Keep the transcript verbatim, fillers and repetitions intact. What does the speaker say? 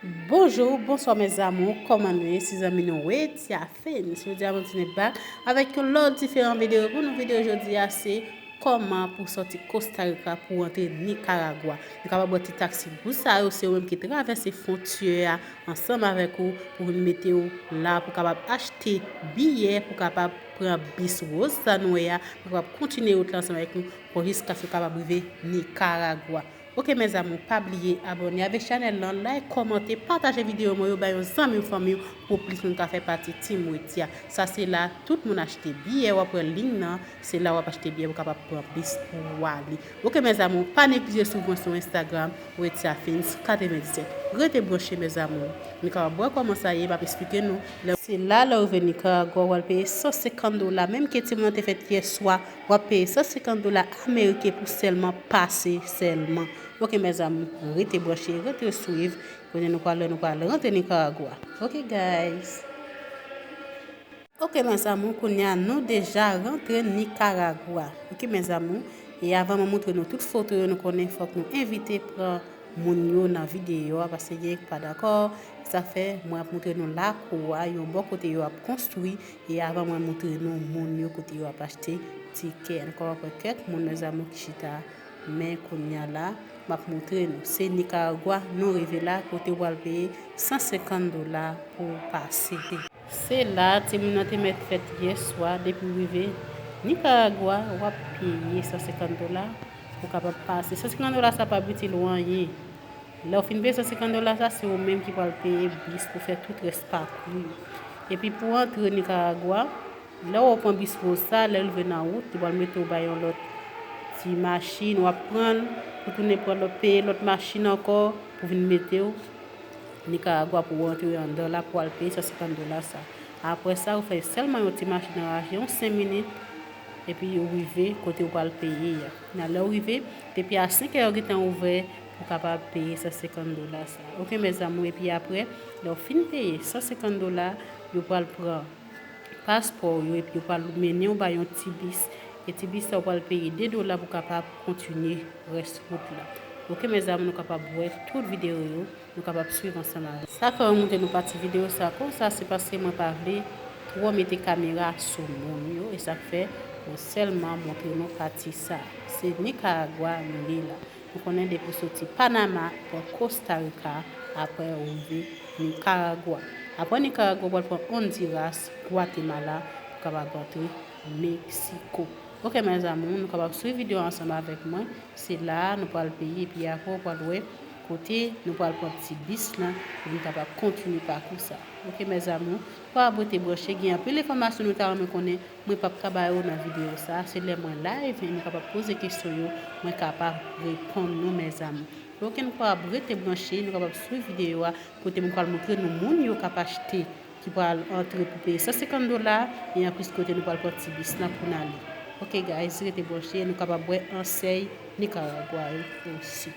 Bonjou, bonswa mes amours, kòman nou ye? Se zanmi nou Wetia Fens. Jodi a mwen tounen back avèk yon lòt diferan videyo pou nou. Videyo jodi a se kòman pou sòti Costa Rica pou antre Nicaragua. Nou kapab wè ti taksi gou sa yo, se yo menm ki travèse fwontyè a ansanm avèk ou pou vin mete w la pou kapab achte biyè pou kapab pran bis woz sa nou wè a, pou kapab kontinye wout la ansanm avèk nou pou jiskaske w kapab rive Nicaragua. Ok mes amours, pa bliye abòne avèk chanèl lan, like, kòmante, pataje videyo mwen yo bay yon zanmi w, fanmi w, pou plis moun ka fè pati Team Wetia. Sa se la tout moun achte biyè, w ap wè link nan, se la w ap achte biyè pou kapab pran bis pou w ale. Ok mes amours, pa neglije swiv mwen sou Instagram, Wetia Fens katrevenndisèt. Rete branche mes amours. Nou kapab wè kòman sa ye, m ap esplike nou. Se la lè w rive Nicaragua, w al peye san senkant dola, menm ke timoun nan te fèt yè swa, w ap peye san senkant dola ameriken pou sèlman pase sèlman. Ok mes amours, rete branche, rete swiv kote nou pral, lè nou pral rantre Nicaragua. Ok guys. Ok mes amours, kounye a nou deja rantre Nicaragua. Ok mes amours, e avan mwen montre nou tout foto yo, nou konnen fòk nou evite pran moun yo nan videyo a, paske gen pa dakò. Sa fè mwen ap montre nou lakou a, yon bò kote yo ap konstwi, e avan mwen montre nou moun yo kote yo ap achte tikè. Nou kapab wè kèk moun mes amours ki chita, men kounye a la, m ap montre nou. Se Nicaragua, nou rive la, kote w al peye san senkant dola pou w pase. Se la, timoun nan te mèt fèt yè swa, depi w rive Nicaragua, w ap peye san senkant dola pou w kapab pase. San senkant dola sa p ap itil ou anyen. Lè w fin peye san senkant dola sa, se ou menm ki pral peye bis pou fè tout rès pakou yo. Epi pou antre Nicaragua, lè w pran bis woz sa, lè l rive nan wout, li pral mete w bay yon lòt ti machin, w ap pran l pou tounen pran lòt, peye lòt machin ankò pou vin mete w Nicaragua pou w antre anndan la pou w al peye san senkant dola sa. Apre sa, ou fè sèlman yon ti machin anraje, yon senk minit, epi ou rive kote ou pral peye a. Nan lè ou rive, depi a senk è yo gentan ouvè pou w kapab peye san senkant dola sa. Ok mes amours, epi apre, lè w fin peye san senkant dola, yo pral pran paspò w yo, epi yo pral mennen w bay yon ti bis. E ti bis sa, ou pral peye de dola pou w kapab kontinye rès wout la. Ok mes amours, nou kapab wè tout videyo yo, nou kapab swiv ansanm avè. Sa fè mwen montre nou pati videyo sa konsa, se paske mwen pa vle twò mete kamera sou moun yo, e sa k fè mwen sèlman montre nou pati sa. Se Nicaragua nou ye la. Nou konnen depi w soti Panama, pran Costa Rica, apre ou rive Nicaragua. Apre Nicaragua, ou pral pran Honduras, Guatemala, pou kapab antre Mexico. Ok mes amours, nou kapab swiv videyo ansanm avèk mwen. Se la a nou pral peye, epi apre ou pral wè kote nou pral pran ti bis lan pou nou kapab kontinye pakou sa. Ok mes amours, pa rete branche, gen anpil enfòmasyon nou ta renmen konnen, mwen p ap ka ba yo nan videyo sa. Se lè mwen live, nou kapab poze kesyon yo, mwen kapab reponn nou mes amours. Ok, nou kapab rete branche, nou kapab swiv videyo a, kote mwen pral montre nou moun yo k ap achte, ki pral antre pou peye san senkant dola, e anplis kote nou pral pran ti bis lan pou n ale. Ok guys, rete branche, nou kapab wè ansèy Nicaragua yo osi.